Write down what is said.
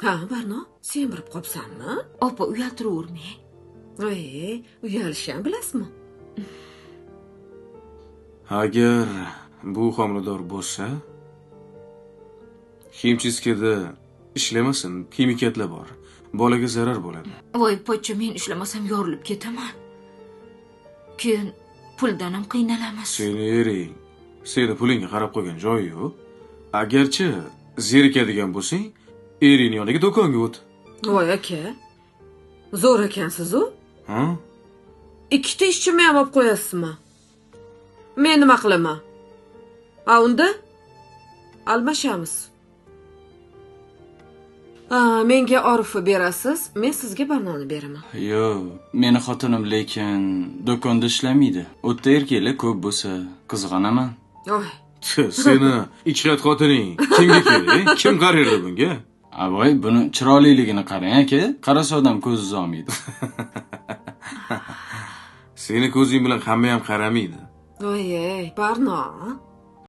Ha, Barno, sen birib qolibsanmi? Opa, uyaltiravermang. Ey, uyalishni ham bilasizmi? Agar bu homilador bo'lsa, ximchiskada ishlamasin, ximikatlar bor. Bolaga zarar bo'ladi. Voy, pochcha, men ishlamasam yorilib ketaman. Keyin puldan ham qiynalamiz. Seni ering, seni pulingga qarab qo'ygan joyi yo'q. Agarchi zerikadigan bo'lsang, eringni yoniga do'konga o't. Voy aka, zo'r ekansiz-u. Ha? Ikkita ishchimni ham olib qo'yasizmi? Men nima qilaman? A unda almashamiz. Menga Orifni berasiz, men sizga Barnoni beraman. Yo'q, meni xotinim lekin do'konda ishlamaydi. U yerda erkaklar ko'p bo'lsa, qizg'anaman. Oy. Seni ikki qat xotining kimga kerak? Kim qaraydi bunga? Avoy, buni chiroyliligini qarang aka, qarasa odam ko'zi uzolmaydi. Seni ko'zing bilan hamma ham qaramaydi. Voy, ey, Barno.